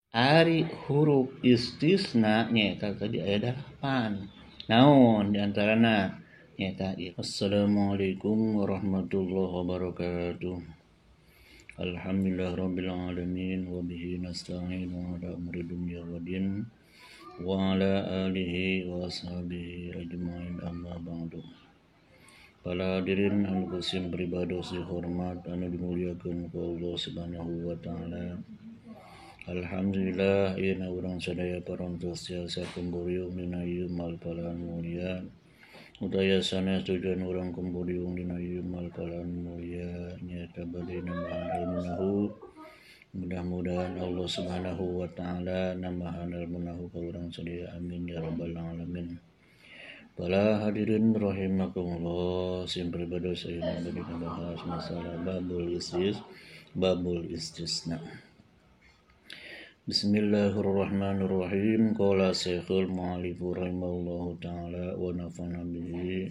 Ari huruf istisna nyaeta tadi aya 8. Naon diantarana nyaeta Assalamualaikum warahmatullahi wabarakatuh. Alhamdulillah rabbil alamin wa bihi nasta'in ala umuri dunya waddin wa ala alihi wa ashabihi ajmain amma ba'du. Para hadirin anu kusim pribados dihormat anu dimuliakeun ku Allah Subhanahu wa taala. Alhamdulillah ayeuna urang sadaya parantos tiasa kumpuriung dina ieu malpalan mulia. Udaya sanes tujuan urang kumpuriung dina ieu malpalan mulia nyaeta bade nambahan ilmu nahu. Mudah-mudahan Allah Subhanahu wa taala nambahan ilmu nahu ka urang sadaya, amin ya rabbal alamin. Para hadirin rahimakumullah, sim pribados ayeuna bade ngabahas masalah babul istisna. Bismillahirrahmanirrahim. Qala Syekhul Mu'allif rahimahullahu taala wa nafa'ana bihi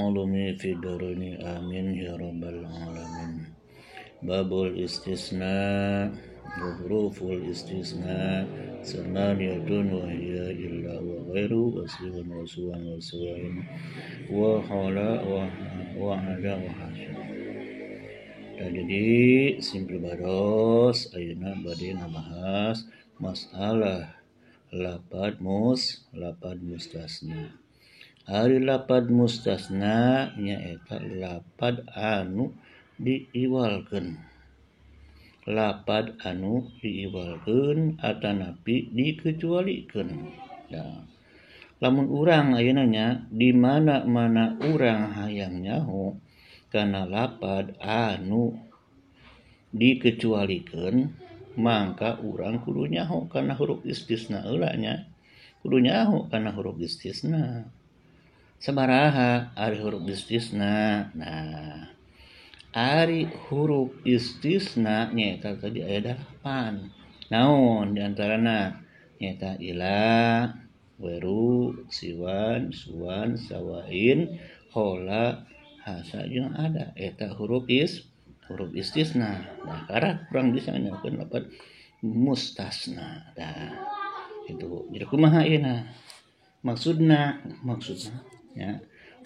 ulumi fid dharaini amin ya rabbal alamin. Babul istisna wa huruful istisna samaniyatun wa hiya illa wa ghairu wa siwan wa suwan wa suwain wa hala wa ala wa hasya. Jadi simpel baros ayeuna bade ngabahas masalah lapad mustasna. Ari lapad mustasna nyaeta lapad anu diiwalkeun. Lapad anu diiwalkeun atanapi dikecualikeun. Nah, lamun urang ayeuna nya di mana-mana urang hayang nyaho kana lapad anu dikecualikeun mangka urang kudu nyaho kana huruf istisna heula nya, kudu nyaho kana huruf istisna. Sabaraha ari huruf istisna? Nah, ari huruf istisna nyaeta tadi aya 8. Naon diantarana? Nyaeta ila, weru, siwan, suwan, sawain, hola, hasa jeung ada. Eta huruf istisna. Nah, karena kurang bisa nyakeun lapad mustasna. Nah, itu jadi kumaha ayeuna maksudna ya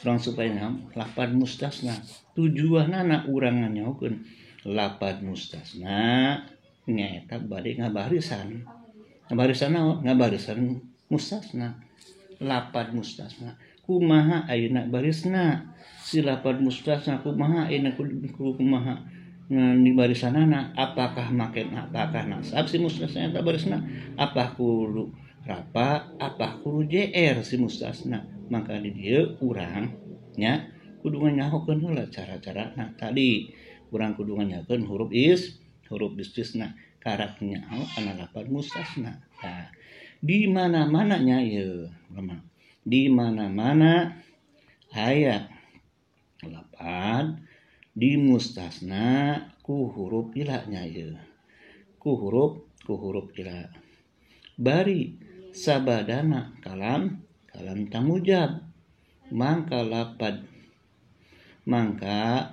urang supaya nyaho lapad mustasna. Tujuanana urang nganyahokeun lapad mustasna nyaeta bade ngabarisan. Ngabarisan naon? Ngabarisan mustasna. Lapad mustasna kumaha ayeuna barisna? Si lapad mustasna kumaha ayeuna kumaha di barisanana? Apakah maken apakah nasab si mustasna eta barisna? Apa kudu rapa apa kudu jr si mustasna? Maka di dieu urang nya kudu nyahokeun heula cara-carana tadi. Urang kudu nyahokeun huruf istisna karak nyaho kana lapad mustasna. Nah, di mana-mana nya ieu ulama, di mana-mana aya lapad di mustasna ku huruf ila nya ieu, ku huruf ila. Bari sabadana kalam tamujab mangka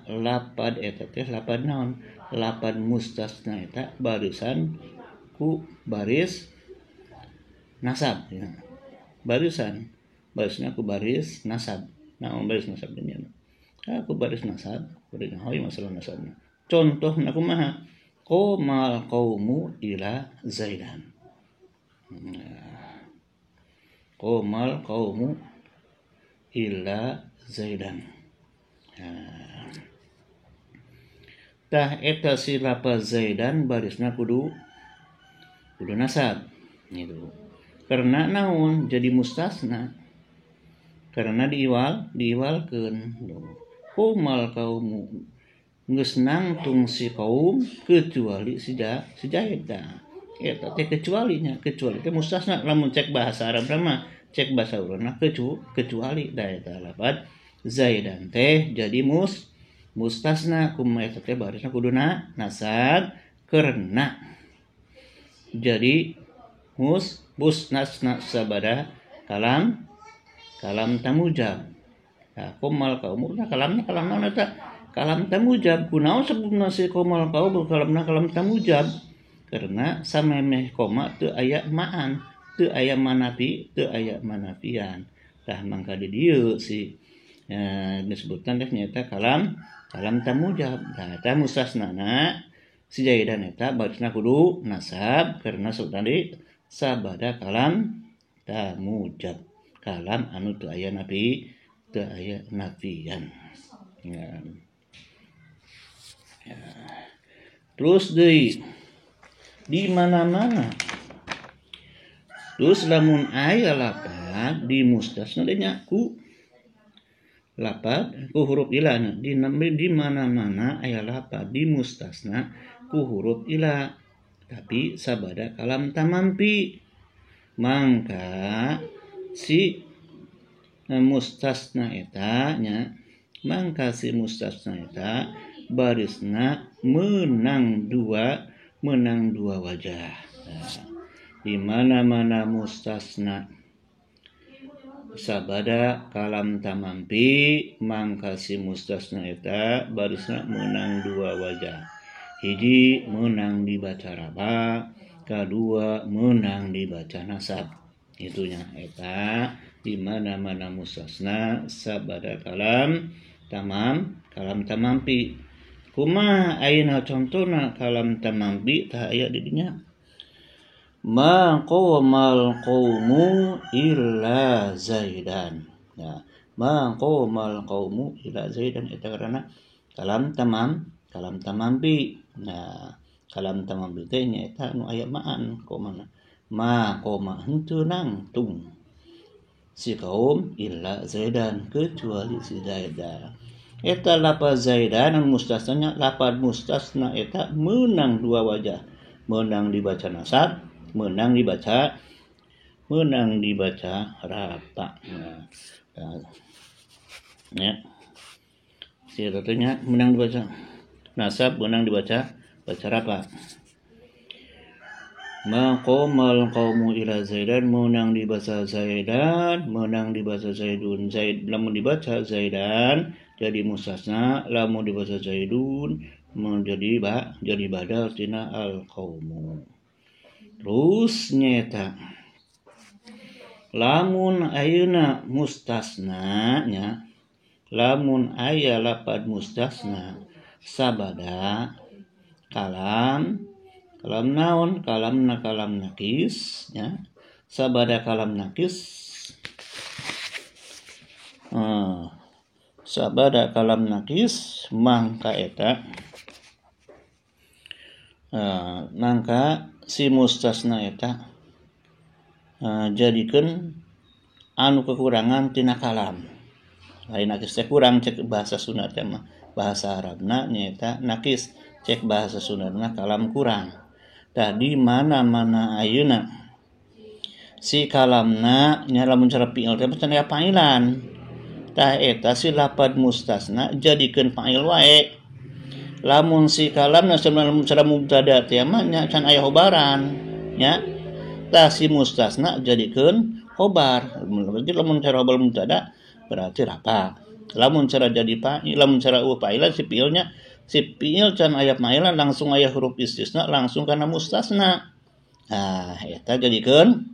lapad eta teh lapad naon? Lapad mustasna eta barisan ku baris nasab ya. Barisnya ku baris nasab. Naon baris nasab nya? Aku baris nasab, kudu nyaho masalah nasabna. Contohna kumaha? Qomal qaumu ila Zaidan. Qomal qaumu ila Zaidan. Nah, tah eta si lapad Zaidan barisna kudu nasab gitu. Karena naon jadi mustasna? Karena diiwalkeun. Qomal kaumu geus nangtung si kaum kecuali si Zaid. Eta teh kecualinya, kecuali teh mustasna. Lamun cek bahasa Arab mah, cek bahasa urang kecuali da eta lapad Zaidan teh jadi mustasna. Kumaha eta teh barisna kuduna nasab karena jadi mustasna sabada kalam tamujab. Nah, qomal kaumu nah kalamna kalam naon eta? Kalam tamujab. Kunaon sebutna si qomal kaum kalamna kalam tamujab? Karena samemeh koma teu aya maan, teu aya manafi, teu aya manafian. Tah mangka di dieu si disebutkan teh nyaeta kalam kalam tamujab. Tah eta mustasnana si Zaidan eta barisna kudu nasab karena tadi sabada kalam tamujab. Kalam anu teu aya nafi, teu aya nafian. Ya. Ya. Terus deui di mana-mana. Terus lamun aya lapad di mustasna deui nya ku lapad ku huruf ila di mana-mana aya lapad di mustasna ku huruf ila tapi sabada kalam tamampi mangka si mustasna eta nya mangka si mustasna eta barisna menang dua wajah. Nah, di mana-mana mustasna sabada kalam tamampi mangka si mustasna eta barisna menang dua wajah. Hiji menang dibaca raba, kadua menang dibaca nasab. Itunya eta di mana-mana mustasna sabada kalam tamam kalam tamampi. Kumaha ayeuna contona kalam tamampi tah aya di dinya. Ma qamal qaumu illa Zaidan. Nah, ma qamal qaumu illa Zaidan eta karena kalam tamam, kalam tamampi. Nah, kalam tamampi teh nyaeta anu aya maan komana. Ma qoma henteu nangtung si kaum illa Zaidan kecuali si Zaidan. Eta lapad Zaidan anu mustasna lapad mustasna eta menang dua wajah. Menang dibaca nasab, menang dibaca rata. Nah, ya. Si tentunya menang dibaca nasab, menang dibaca baca rapa. Maqamal qaumu ila Zaidan menang dibaca Zaidan, menang dibaca Zaidun. Zaid lamun dibaca Zaidan jadi mustasna, lamun dibaca Zaidun menjadi ba, jadi badal tina al qaumu. Terus nyeta lamun ayeuna mustasna nya, lamun aya lapad mustasna sabada kalam kalam naon kalamna kalam nakis nya, sabada kalam nakis sabada kalam nakis mangka eta mangka si mustasna eta jadikeun anu kekurangan tina kalam. Lain nakis teh kurang cek bahasa Sunda teh mah, bahasa Arabna nyaeta nakis cek bahasa Sundana kalam kurang. Tah di mana-mana ayeuna si kalamna nya lamun cara fiil teh can aya fa'ilan. Tah eta si lapad mustasna jadikeun fa'il wae. Lamun si kalamna lamun cara mubtada teh mah nya can aya hobaran nya. Tah si mustasna jadikeun khobar. Lamun cara khobar mubtada berarti rafa. Lamun cara jadi fa'il, lamun cara fa'ilan si fiilnya si fiil can aya fa'ilan langsung aya huruf istisna langsung kana mustasna. Nah, eta jadikeun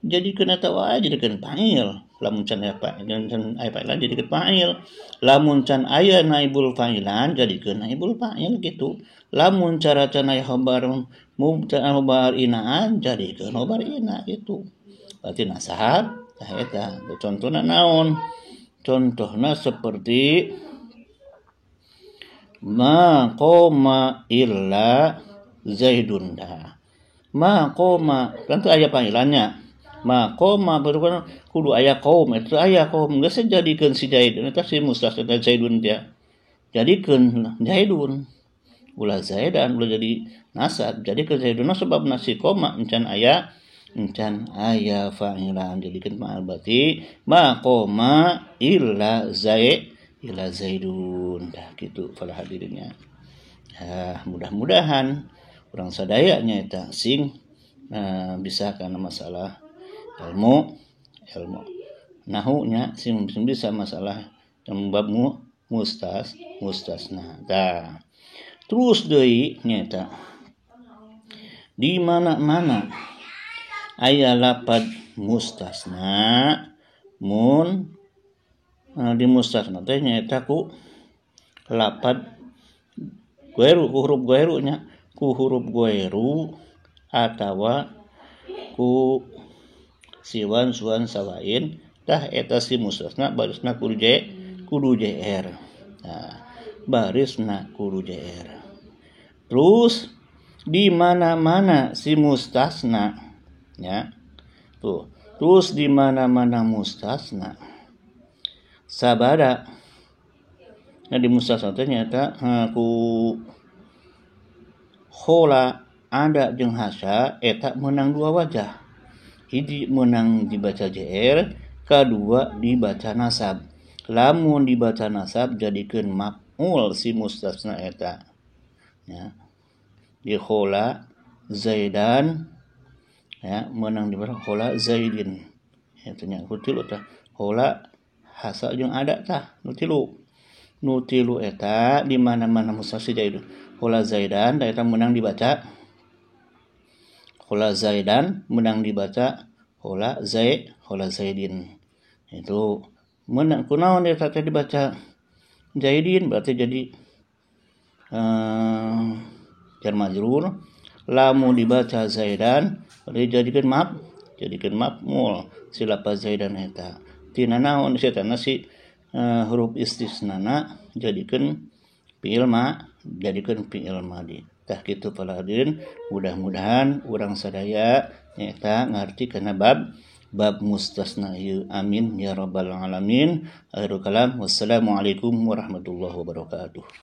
eta wae jadikeun fa'il. Lamun can aya fa'ilan jadikeun fa'il. Lamun can aya naibul fa'ilan jadikeun naibul fa'il gitu. Lamun cara can aya khabar mubtada khabar inaan jadikeun khabar ina gitu. Berarti nasab tah eta. Contohna naon? Contohna seperti ma qoma illa Zaidun. Ma qoma kan tu aya fa'ilannya. Ma qoma berarti kudu aya qaum, itu aya qaum geus jadikeun si Zaidun eta si mustasna Zaidun dia. Jadikeun Zaidun. Ulah Zaidan ulah jadi nasab, jadikeun Zaidun sebab nasi qoma encan aya fa'ilan jadikeun ma'al berarti ma qoma illa Zaid ila Zaidun. Dah gitu para hadirinnya. Ah, mudah-mudahan urang sadaya nya eta sing bisa karena masalah ilmu nahunya sing bisa masalah bab mustasna. Tah terus deui nya eta Di mana-mana aya lapad mustasna mun di mustasna teh nyaeta ku lapad goeru, ku huruf goeru nya, ku huruf goeru atawa ku siwan suan sawain tah eta si mustasna barisna kudu J, kudu JR. Nah, barisna kudu JR. Terus di mana-mana si mustasna ya. Tuh, terus di mana-mana mustasna sabada. Nah, di mustasna teh nyaeta ku khola ada jeung hasa eta meunang dua wajah. Hiji meunang dibaca JR, kadua dibaca nasab. Lamun dibaca nasab jadikeun maf'ul si mustasna eta. Ya. Di khola Zaidan ya meunang dibaca khola Zaidin. Eta nya ku tilu tah. Khola hasa jeung ada tah nu tilu. Nu tilu eta di mana-mana mustasna jadi khola Zaidan eta meunang dibaca khola Zaidan, menang dibaca khola Zaid, khola Zaidin. Itu menang kunaon eta teh dibaca Zaidin berarti jadi jar majrur. Lamun dibaca Zaidan berarti jadikeun maf, jadikeun maf'ul si lafaz Zaidan eta. Tina naon si eta si huruf istisnana jadikeun fi'il ma, jadikeun fi'il madi. Tah kitu para hadirin, mudah-mudahan urang sadaya nyaeta ngarti kana bab bab mustasna ieu. Amin ya rabbal alamin. Akhirul kalam, wassalamualaikum warahmatullahi wabarakatuh.